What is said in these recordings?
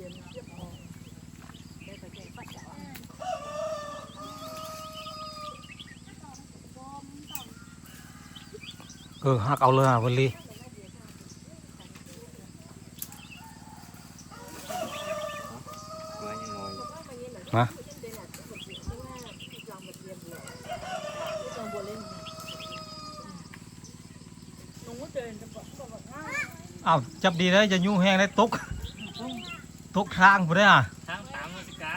ເອີ ຫັກເອົາເລີຍຫາເພິ່ນລີ. ມາ ອ້າວ ຈັບດີເດີ ຢ່າຍູ້ແຮງເດີ ຕົກ ຕົກທາງພຸ້ນເດີ. ທາງຕາມມາສິກາ.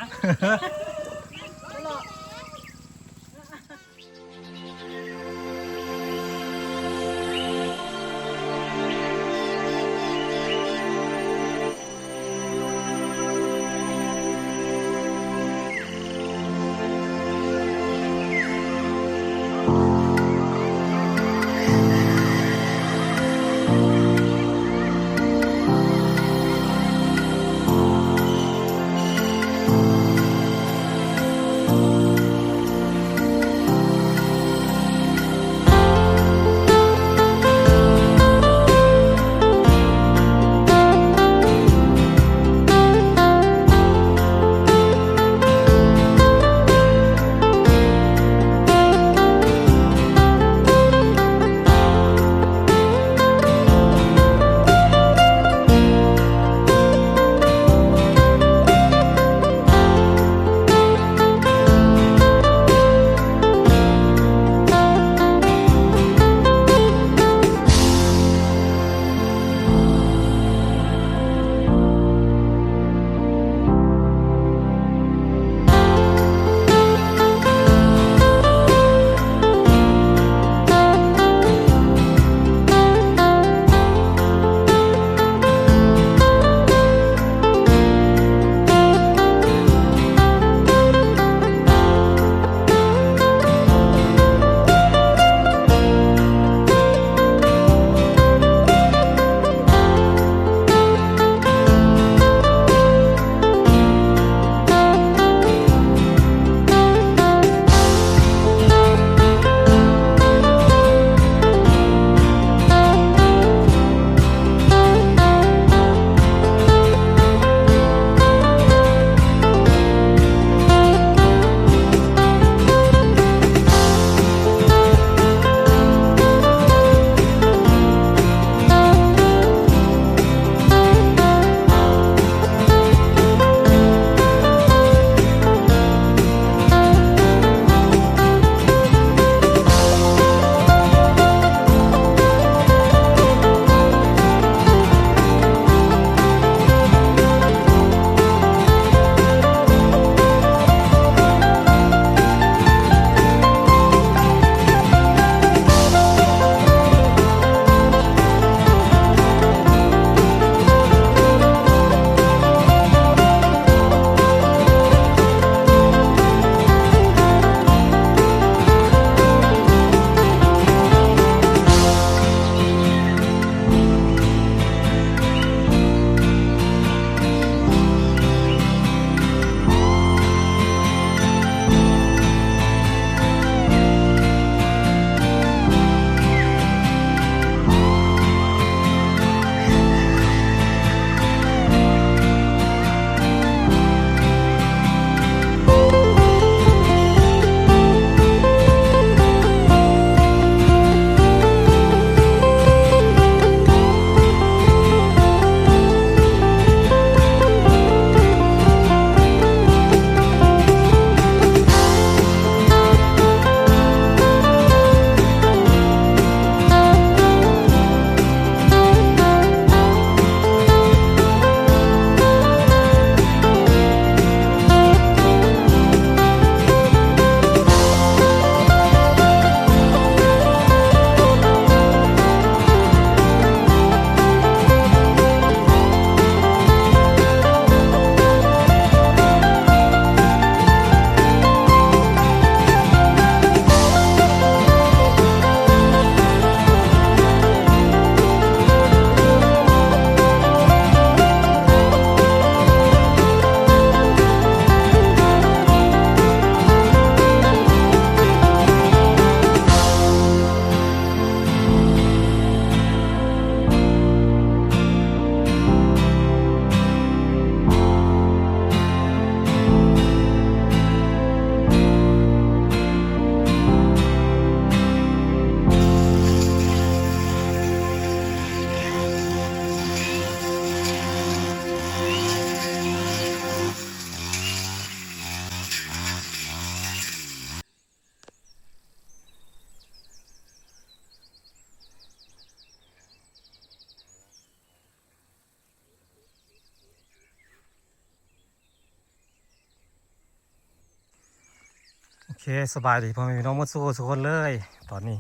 ເຄ ສະບາຍດີພໍ່ແມ່ພີ່ນ້ອງໝົດສູ່ຜູ້ສູ່ຄົນເລີຍ. ຕອນນີ້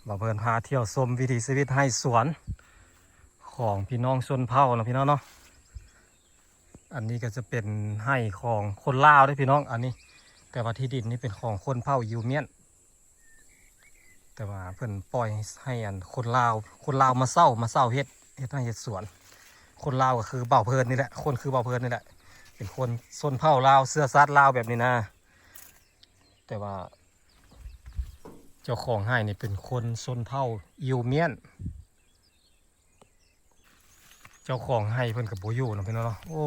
ບ່າວເພິ່ນພາທ່ຽວຊົມວິຖີຊີວິດໄຮ່ສວນຂອງພີ່ນ້ອງຊົນເຜົ່າເນາະພີ່ນ້ອງເນາະ. ອັນນີ້ກໍຈະເປັນໄຮ່ຂອງຄົນລາວເດ້ພີ່ນ້ອງ ອັນນີ້ ແຕ່ວ່າທີ່ດິນນີ້ເປັນຂອງຊົນເຜົ່າອີວມຽນ ແຕ່ວ່າເພິ່ນປ່ອຍໃຫ້ອັນຄົນລາວ ຄົນລາວມາເຊົ່າ ມາເຊົ່າເຮັດ ເຮັດໄຮ່ເຮັດສວນ. ຄົນລາວກໍຄືບ່າວເພິ່ນນີ້ແຫຼະ ຄົນຄືບ່າວເພິ່ນນີ້ແຫຼະ ເປັນຄົນຊົນເຜົ່າລາວ ເຊື້ອຊາດລາວແບບນີ້ນະ. ແຕ່ວ່າເຈົ້າຂອງໄຮ່ນີ້ເປັນຄົນຊົນເຜົ່າອີວມຽນ. ເຈົ້າຂອງໄຮ່ເພິ່ນກໍບໍ່ຢູ່ເນາະພີ່ນ້ອງເນາະ. ໂອ້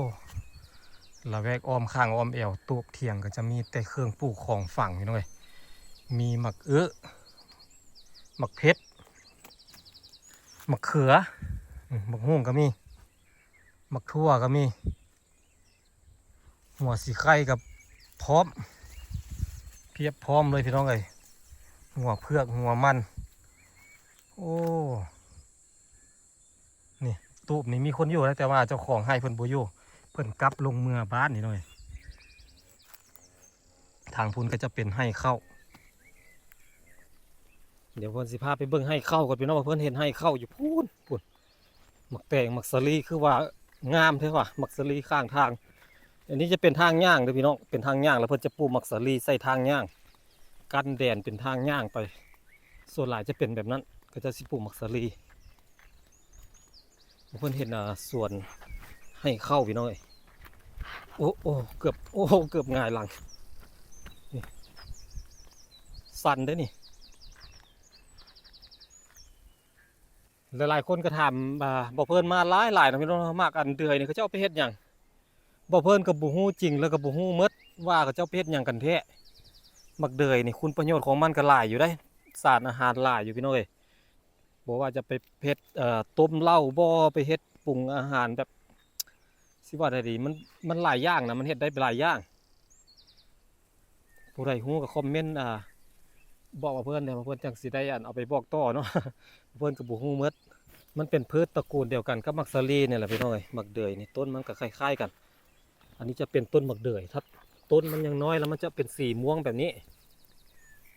ລະແວກອ້ອມຂ້າງອ້ອມແອວຕູບຖຽງກໍຈະມີແຕ່ເຄື່ອງປູກຂອງຝັງພີ່ນ້ອງເອີຍ. ມີໝາກເອື້ອ ໝາກເຜັດ ໝາກເຂືອ ໝາກຫຸ່ງກໍມີ ໝາກຖົ່ວກໍມີ. ຫົວສີໄຄກໍພ້ອມ ພຽບພ້ອມເລີຍພີ່ນ້ອງເອີຍ. ຫົວເຜືອກ ຫົວມັນ ໂອ້ ນີ້ຕູບນີ້ມີຄົນຢູ່ນະ ແຕ່ວ່າເຈົ້າຂອງໄຮ່ເພິ່ນບໍ່ຢູ່ ເພິ່ນກັບລົງເມືອບ້ານນີ້ເນາະ. ທາງພຸ້ນກໍຈະເປັນໄຮ່ເຂົ້າ. ດຽວເພິ່ນຊິພາໄປເບິ່ງໄຮ່ເຂົ້າກ່ອນພີ່ນ້ອງ ວ່າເພິ່ນເຮັດໄຮ່ເຂົ້າຢູ່ພຸ້ນ ພຸ້ນ. ໝາກແຕງ ໝາກສາລີ ຄືວ່າງາມແທ້ຫວາ ໝາກສາລີຂ້າງທາງ. ອັນນີ້ຈະເປັນທາງຍ່າງເດີພີ່ນ້ອງ ເປັນທາງຍ່າງ ແລ້ວເພິ່ນຈະປູກໝາກສາລີໃສ່ທາງຍ່າງ ກັນແດນເປັນທາງຍ່າງໄປ. ສ່ວນຫຼາຍຈະເປັນແບບນັ້ນ ເຂົາເຈົ້າຊິປູກໝາກສາລີ. ເພິ່ນເຮັດ ອ່າ ສວນໄຮ່ເຂົ້າພີ່ນ້ອງເອີຍ. ໂອ້ ໂອ້ ເກືອບ ໂອ້ ເກືອບຫງາຍຫຼັງ ນີ້ ສັ່ນເດ້ນີ້. ຫຼາຍໆຄົນກໍຖາມ ອ່າ ບ່າວເພິ່ນມາຫຼາຍໆເນາະພີ່ນ້ອງເນາະ ໝາກອັນເດືອຍນີ້ເຂົາເຈົ້າເອົາໄປເຮັດຫຍັງ? ບ່າວເພິ່ນກໍບໍ່ຮູ້ຈິງ ແລ້ວກໍບໍ່ຮູ້ໝົດວ່າເຂົາເຈົ້າໄປເຮັດຫຍັງກັນແທ້. ໝາກເດືອຍນີ້ຄຸນປະໂຫຍດຂອງມັນກໍຫຼາຍຢູ່ເດ້ ສານອາຫານຫຼາຍຢູ່ພີ່ນ້ອງເອີຍ. ບໍ່ວ່າຈະໄປເຮັດ ເອີ ຕົ້ມເຫຼົ້າບໍ ໄປເຮັດປຸງອາຫານແບບ ຊິວ່າໄດ້ດີ ມັນ ມັນຫຼາຍຢ່າງນະ ມັນເຮັດໄດ້ຫຼາຍຢ່າງ. ຜູ້ໃດຮູ້ກໍຄອມເມັນ ອ່າ ບອກວ່າເພິ່ນແດ່ ວ່າເພິ່ນຈັ່ງຊິໄດ້ ອັນ ເອົາໄປບອກຕໍ່ເນາະ. ເພິ່ນກໍບໍ່ຮູ້ໝົດ. ມັນເປັນພືດຕະກູນດຽວກັນກັບໝາກສາລີນີ້ແຫຼະພີ່ນ້ອງເອີຍ. ໝາກເດືອຍນີ້ຕົ້ນມັນກໍຄ້າຍໆກັນ. ອັນນີ້ຈະເປັນຕົ້ນໝາກເດືອຍ ຖ້າຕົ້ນມັນຍັງນ້ອຍແລ້ວມັນຈະເປັນສີມ່ວງແບບນີ້.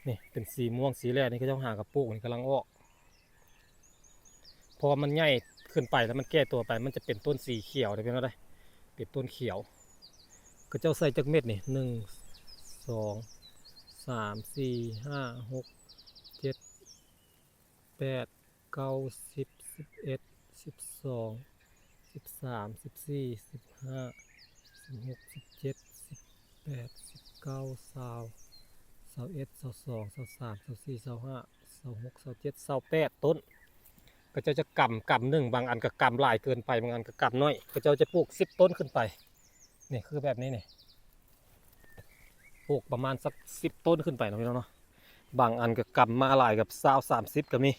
ນີ້ເປັນສີມ່ວງ ສີແລດນີ້ ເຂົາເຈົ້າຫາກໍປູກ ນີ້ກຳລັງອອກ. ເພາະວ່າມັນໃຫຍ່ຂຶ້ນໄປແລ້ວມັນແກ່ຕົວໄປ ມັນຈະເປັນຕົ້ນສີຂຽວໄດ້ ເປັນແນວໃດ ເປັນຕົ້ນຂຽວ. ເຂົາເຈົ້າໃສ່ຈັກເມັດນີ້ ໜຶ່ງ ສອງ ສາມ ສີ່ ຫ້າ ຫົກ ເຈັດ ແປດ ເກົ້າ ສິບ ສິບເອັດ ສິບສອງ ສິບສາມ ສິບສີ່ ສິບຫ້າ ສິບຫົກ ສິບເຈັດ ສິບແປດ ສິບເກົ້າ ຊາວ ຊາວເອັດ ຊາວສອງ ຊາວສາມ ຊາວສີ່ ຊາວຫ້າ ຊາວຫົກ ຊາວເຈັດ ຊາວແປດຕົ້ນ. ເຂົາເຈົ້າຈະກຳ ກຳໜຶ່ງ ບາງອັນກໍກຳຫຼາຍເກີນໄປ ບາງອັນກໍກຳໜ້ອຍ. ເຂົາເຈົ້າຈະປູກສິບຕົ້ນຂຶ້ນໄປ. ນີ້ຄືແບບນີ້ນີ້ ປູກປະມານສັກສິບຕົ້ນຂຶ້ນໄປເນາະພີ່ນ້ອງເນາະ. ບາງອັນກໍກຳມາຫຼາຍ ກັບຊາວ ສາມສິບກໍມີ.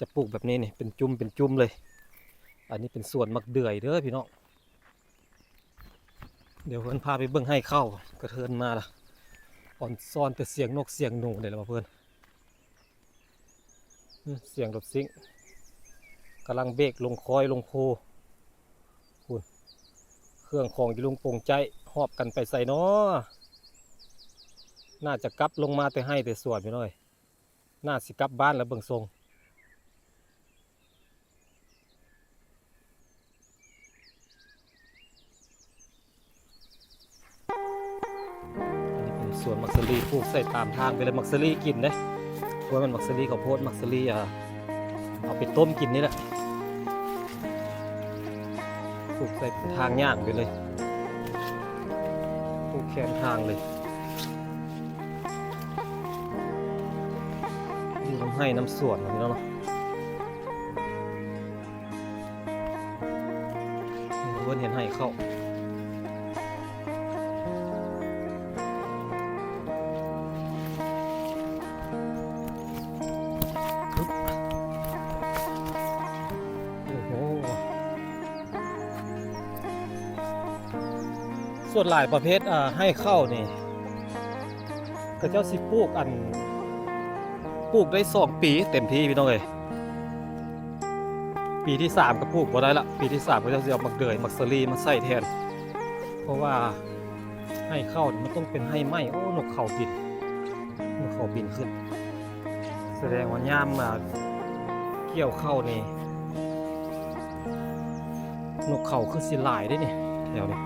ຈະປູກແບບນີ້ນີ້ ເປັນຈຸ້ມເປັນຈຸ້ມເລີຍ. ອັນນີ້ເປັນສວນໝາກເດືອຍເດີພີ່ນ້ອງ. ດຽວເພິ່ນພາໄປເບິ່ງໄຮ່ເຂົ້າ ກະເທີນມາລະ ອອນຊອນແຕ່ສຽງນົກສຽງໜູເດ້ລະວ່າເພິ່ນ. ອື ສຽງລົດຊິ້ງ ກຳລັງເບກລົງຄອຍລົງໂພ. ພຸ້ນ ເຄື່ອງຂອງຢູ່ລຸງປົງໃຈ ຫອບກັນໄປໃສນໍ? ໜ້າຈະກັບລົງມາແຕ່ໄຮ່ແຕ່ສວນພີ່ນ້ອງເອີຍ. ໜ້າຊິກັບບ້ານແລ້ວເບິ່ງຊົງ. ອັນນີ້ເປັນສວນໝາກສາລີ ປູກໃສ່ຕາມທາງໄປເລີຍ. ໝາກສາລີກິນເດ້ ບໍ່ແມ່ນໝາກສາລີເຂົ້າໂພດ ໝາກສາລີ ອ່າ ເອົາໄປຕົ້ມກິນນີ້ແຫຼະ. ປູກໃສ່ທາງຍ່າງໄປເລີຍ ປູກແຄມທາງເລີຍ. ຢູ່ນຳໄຮ່ນຳສວນເນາະພີ່ນ້ອງເນາະ. ເພິ່ນເຮັດໄຮ່ເຂົ້າ. ໂອ້ໂຫ ສ່ວນຫຼາຍປະເພດ ອ່າ ໄຮ່ເຂົ້ານີ້ ເຂົາເຈົ້າຊິປູກ ອັນ ປູກໄດ້ສອງປີເຕັມທີ່ພີ່ນ້ອງເອີຍ. ປີທີສາມກໍປູກບໍ່ໄດ້ລະ ປີທີສາມເຂົາເຈົ້າຊິເອົາໝາກເດືອຍ ໝາກສາລີມາໃສ່ແທນ ເພາະວ່າ ໄຮ່ເຂົ້ານີ້ມັນຕ້ອງເປັນໄຮ່ໄມ້. ໂອ້ ນົກເຂົາບິນ ນົກເຂົາບິນຂຶ້ນ. ສະແດງວ່າຍາມ ອ່າ ກ່ຽວເຂົ້ານີ້ ນົກເຂົາຄືຊິຫຼາຍເດ້ນີ້ ແຖວນີ້.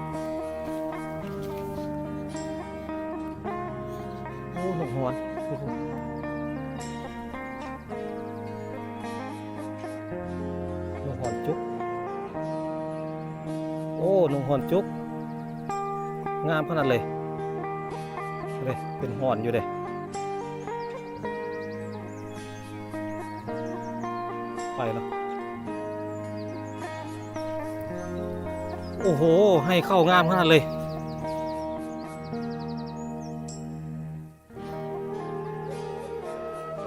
ໂອ້ ນົກຮອນ ໂອ້ໂຫ ນົກຮອນຈຸກ. ໂອ້ ນົກຮອນຈຸກ ງາມຂະໜາດເລີຍເດ້ ເປັນຮອນຢູ່ເດ້. ໄປລະ. ໂອ້ໂຫ ໄຮ່ເຂົ້າງາມຂະໜາດເລີຍ.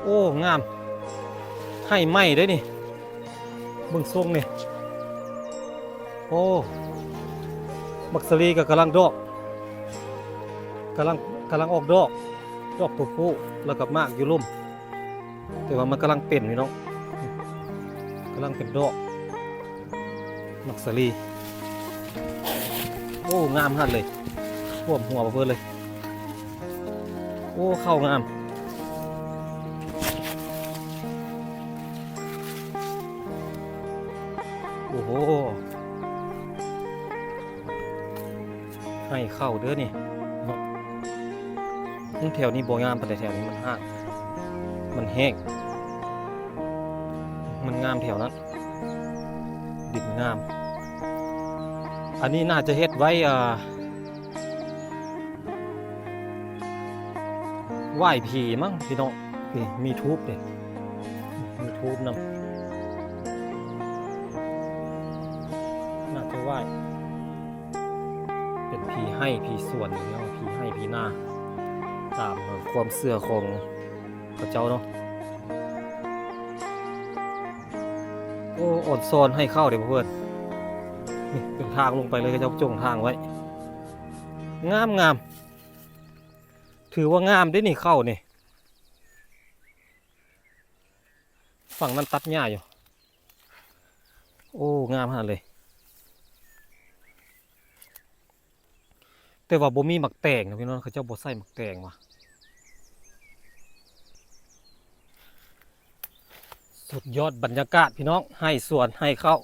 ໂອ້ ງາມ ໄຮ່ໄມ້ເດ້ນີ້ ເບິ່ງຊົງນີ້. ໂອ້ ໝາກສາລີກໍກຳລັງດອກ ກຳລັງ ກຳລັງອອກດອກ ດອກໂຕຜູ້ ແລ້ວກໍໝາກຢູ່ລຸ່ມ. ແຕ່ວ່າມັນກຳລັງເປັນພີ່ນ້ອງ ກຳລັງເປັນດອກ ໝາກສາລີ. ໂອ້ ງາມຂະໜາດເລີຍ ຖ້ວມຫົວບໍ່ເບີດເລີຍ. ໂອ້ ເຂົ້າງາມ. ໂອ້ໂຫ ໄຮ່ເຂົ້າເດີນີ້ເນາະ. ແຖວນີ້ບໍ່ງາມປານໃດ ແຖວນີ້ມັນຮ້າງ ມັນແຫ້ງ ມັນງາມແຖວນັ້ນ ດິນງາມ. ອັນນີ້ໜ້າຈະເຮັດໄວ້ ອ່າ ໄຫວ້ຜີມັ້ງພີ່ນ້ອງ. ນີ້ມີທູບເດ້ ມີທູບນຳ ໜ້າຈະໄຫວ້ ເປັນຜີໄຮ່ຜີສວນເນາະ ຜີໄຮ່ຜີນາ ຕາມຄວາມເຊື່ອຂອງເຂົາເຈົ້າເນາະ. ໂອ້ ອອນຊອນໄຮ່ເຂົ້າເດ້ເພື່ອນ. ນີ້ເປັນທາງລົງໄປເລີຍ ເຂົາເຈົ້າຈົ່ງທາງໄວ້ ງາມໆ. ຖືວ່າງາມເດ້ນີ້ ເຂົ້ານີ້ ຝັ່ງນັ້ນຕັດຫຍ້າຢູ່. ໂອ້ ງາມຂະໜາດເລີຍ ແຕ່ວ່າບໍ່ມີໝາກແຕງນະພີ່ນ້ອງ ເຂົາເຈົ້າບໍ່ໃສ່ໝາກແຕງວ່າ. ສຸດຍອດບັນຍາກາດພີ່ນ້ອງ ໄຮ່ສວນໄຮ່ເຂົ້າ.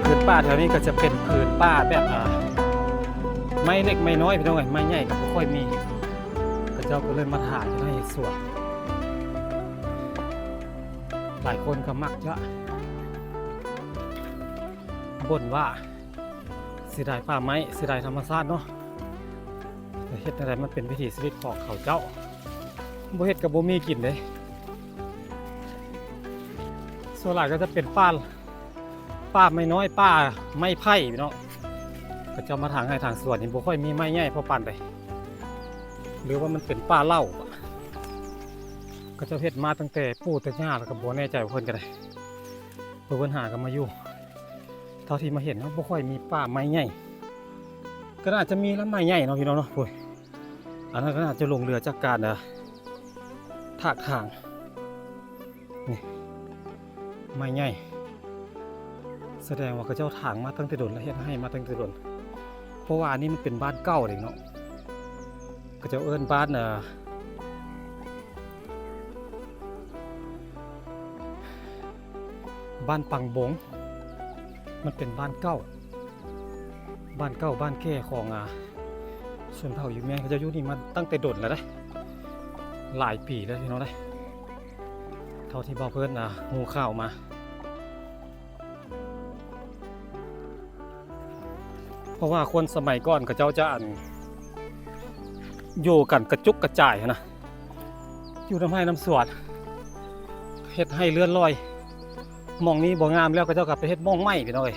ພື້ນປ່າແຖວນີ້ກໍຈະເປັນພື້ນປ່າແບບ ອ່າ ໄມ້ເລັກໄມ້ນ້ອຍພີ່ນ້ອງເອີຍ ໄມ້ໃຫຍ່ກໍບໍ່ຄ່ອຍມີ ເຂົາເຈົ້າກໍເລີຍມາຖາງເຮັດໄຮ່ເຮັດສວນ. ຫຼາຍຄົນກໍມັກຈະບົ່ນວ່າເສຍດາຍປ່າໄມ້ ເສຍດາຍທຳມະຊາດເນາະ ແຕ່ເຮັດແນວໃດ ມັນເປັນວິຖີຊີວິດຂອງເຂົາເຈົ້າ ບໍ່ເຮັດກໍບໍ່ມີກິນເດ້. ສ່ວນຫຼາຍກໍຈະເປັນປ່າ ປ່າໄມ້ນ້ອຍ ປ່າໄມ້ໄຜ່ພີ່ນ້ອງ ເຂົາເຈົ້າມາຖາງໄຮ່ຖາງສວນນີ້ ບໍ່ຄ່ອຍມີໄມ້ໃຫຍ່ພໍປານໃດ ຫຼືວ່າມັນເປັນປ່າເຫຼົ່າ ເຂົາເຈົ້າເຮັດມາຕັ້ງແຕ່ປູ່ແຕ່ຍ່າແລ້ວ ກໍບໍ່ແນ່ໃຈວ່າເພິ່ນກໍໄດ້ ເພິ່ນຫາກັນມາຢູ່. ເທົ່າທີ່ມາເຫັນເນາະ ບໍ່ຄ່ອຍມີປ່າໄມ້ໃຫຍ່ ກໍໜ້າຈະມີລະໄມ້ໃຫຍ່ເນາະພີ່ນ້ອງເນາະ. ໂອ້ຍ ອັນນັ້ນກໍໜ້າຈະຫຼົງເຫຼືອຈາກການ ເອີ ຖາກຖາງ ນີ້ ໄມ້ໃຫຍ່ ສະແດງວ່າເຂົາເຈົ້າຖາງມາຕັ້ງແຕ່ດົນ ແລະ ເຮັດໄຮ່ມາຕັ້ງແຕ່ດົນ ເພາະວ່າອັນນີ້ມັນເປັນບ້ານເກົ່າເດ້ເນາະ ເຂົາເຈົ້າເອີ້ນບ້ານ ເອີ ບ້ານປັງບົງ ມັນເປັນບ້ານເກົ່າ ບ້ານເກົ່າບ້ານແກ່ຂອງ ອາ ຊົນເຜົ່າຢູແມນ ເຂົາເຈົ້າຢູ່ນີ້ມາຕັ້ງແຕ່ດົນແລ້ວເດ້ ຫຼາຍປີແລ້ວພີ່ນ້ອງເດ້ ເທົ່າທີ່ບ່າວເພິ່ນ ອາ ຮູ້ຂ່າວມາ. ເພາະວ່າຄົນສະໄໝກ່ອນເຂົາເຈົ້າຈະ ອັນ ຢູ່ກັນກະຈຸກກະຈາຍຫັ້ນນະ ຢູ່ນຳໄຮ່ນຳສວນ ເຮັດໄຮ່ເລື່ອນລອຍ ໝ່ອງນີ້ບໍ່ງາມແລ້ວ ເຂົາເຈົ້າກໍໄປເຮັດໝ່ອງໃໝ່ພີ່ນ້ອງເອີຍ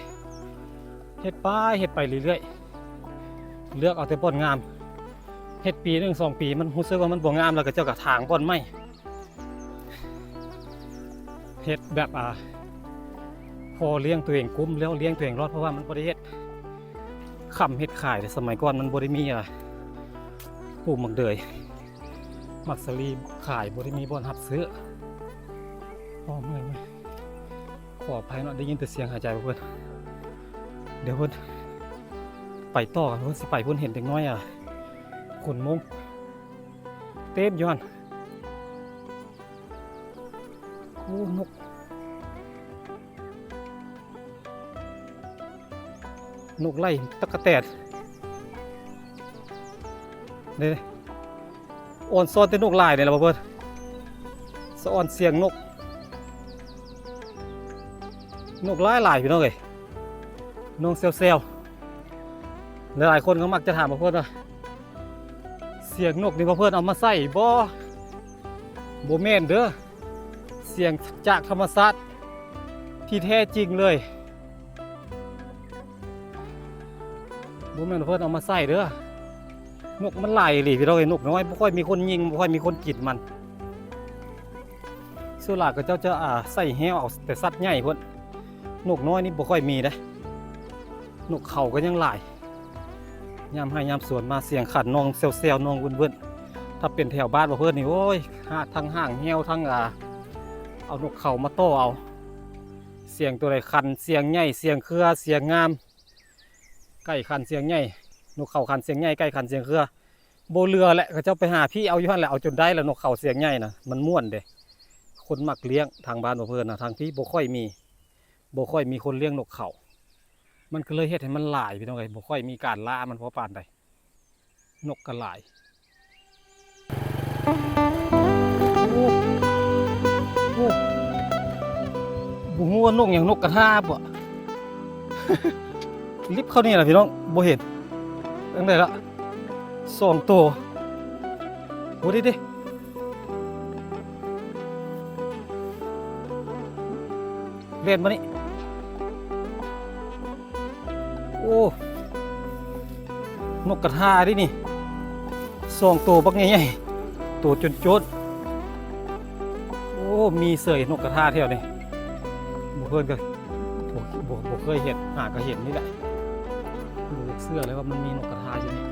ເຮັດໄປ ເຮັດໄປເລື້ອຍໆ ເລືອກເອົາແຕ່ບ່ອນງາມ ເຮັດປີໜຶ່ງສອງປີ ມັນຮູ້ສຶກວ່າມັນບໍ່ງາມແລ້ວ ເຂົາເຈົ້າກໍຖາງບ່ອນໃໝ່. ເຮັດແບບ ອາ ພໍລ້ຽງຕົວເອງກຸ້ມແລ້ວ ລ້ຽງຕົວເອງລອດ ເພາະວ່າມັນບໍ່ໄດ້ເຮັດຄ້ຳເຮັດຂາຍເດ້. ສະໄໝກ່ອນມັນບໍ່ໄດ້ມີ ອາ ປູກໝາກເດີຍ ໝາກສາລີຂາຍ ບໍ່ໄດ້ມີບ່ອນຮັບຊື້. ໂອ້ ເມື່ອຍ ເມື່ອຍ ຂໍອະໄພເນາະ ໄດ້ຍິນແຕ່ສຽງຫາຍໃຈຂອງເພິ່ນ. ດຽວເພິ່ນໄປຕໍ່ ເພິ່ນຊິໄປພຸ້ນ ເຫັນເດັກນ້ອຍ ອາ ຂົນມົ້ງເຕັມຢູ່ຫັ້ນ. ໂອ້ ນົກ ນົກໄລ່ ຕັກກະແຕນ ເດ້ ອອນຊອນແຕ່ນົກຫຼາຍນີ້ລະ ບໍ່ເພິ່ນ ສະອອນສຽງນົກ ນົກຫຼາຍໆ ພີ່ນ້ອງເອີຍ ນ້ອງແຊວໆ. ຫຼາຍໆຄົນກໍມັກຈະຖາມວ່າ ເພິ່ນວ່າ ສຽງນົກນີ້ ວ່າເພິ່ນເອົາມາໃສ່ບໍ່? ບໍ່ແມ່ນເດີ ສຽງຈາກທຳມະຊາດທີ່ແທ້ຈິງເລີຍ ບໍ່ແມ່ນວ່າເພິ່ນເອົາມາໃສ່ເດີ. ນົກມັນຫຼາຍອີ່ຫຼີ ພີ່ນ້ອງເອີຍ ນົກນ້ອຍ ບໍ່ຄ່ອຍມີຄົນຍິງ ບໍ່ຄ່ອຍມີຄົນກິນມັນ. ສ່ວນຫຼາຍເຂົາເຈົ້າຈະ ອາ ໃສ່ແຮ້ວເອົາແຕ່ສັດໃຫຍ່ພຸ້ນ ນົກນ້ອຍນີ້ບໍ່ຄ່ອຍມີເດ້. ນົກເຂົາກໍຍັງຫຼາຍ ຍາມໄຮ່ຍາມສວນມາ ສຽງຂັນນ້ອງແຊວໆ ນ້ອງເວີ້ນໆ. ຖ້າເປັນແຖວບ້ານບ່າວເພິ່ນນີ້ ໂອ້ຍ ຫາ ທັງຫາງແຮ້ວ ທັງ ອາ ເອົານົກເຂົາມາຕໍ່ເອົາ ສຽງຕົວໃດຂັນສຽງໃຫຍ່ ສຽງເຄືອ ສຽງງາມ ໄກ່ຂັນສຽງໃຫຍ່ ນົກເຂົາຂັນສຽງໃຫຍ່ ໄກ່ຂັນສຽງເຄືອ ບໍ່ເຫຼືອແຫຼະ. ເຂົາເຈົ້າໄປຫາພີ້ເອົາຢູ່ຫັ້ນແຫຼະ ເອົາຈົນໄດ້ລະ ນົກເຂົາສຽງໃຫຍ່ນະ ມັນມ່ວນເດ້. ຄົນມັກລ້ຽງທາງບ້ານບ່າວເພິ່ນນະ ທາງພີ້ບໍ່ຄ່ອຍມີ ບໍ່ຄ່ອຍມີຄົນລ້ຽງນົກເຂົາ ມັນກໍເລີຍເຮັດໃຫ້ມັນຫຼາຍ ພີ່ນ້ອງເອີຍ ບໍ່ຄ່ອຍມີການລ່າມັນພໍປານໃດ ນົກກໍຫຼາຍ. ໂອ້ ໂອ້ ບໍ່ຮູ້ວ່ານົກຫຍັງ ນົກກະທາບໍ ລິບເຂົ້ານີ້ລະ ພີ່ນ້ອງ ບໍ່ເຫັນຈັ່ງໃດລະ ສອງໂຕ. ໂອ້ ເດ້ໆ ແລ່ນມານີ້ ໂອ້ ນົກກະທາເດ້ນີ້ ສອງໂຕບັກໃຫຍ່ໆ ໂຕໂຈນໆ. ໂອ້ ມີເສີຍນົກກະທາແຖວນີ້ ບໍ່ເຄີຍ ບໍ່ ບໍ່ ບໍ່ເຄີຍເຫັນ ຫາກໍເຫັນນີ້ແຫຼະ. ບໍ່ຢາກເຊື່ອເລີຍວ່າມັນມີນົກກະທາຢູ່ນີ້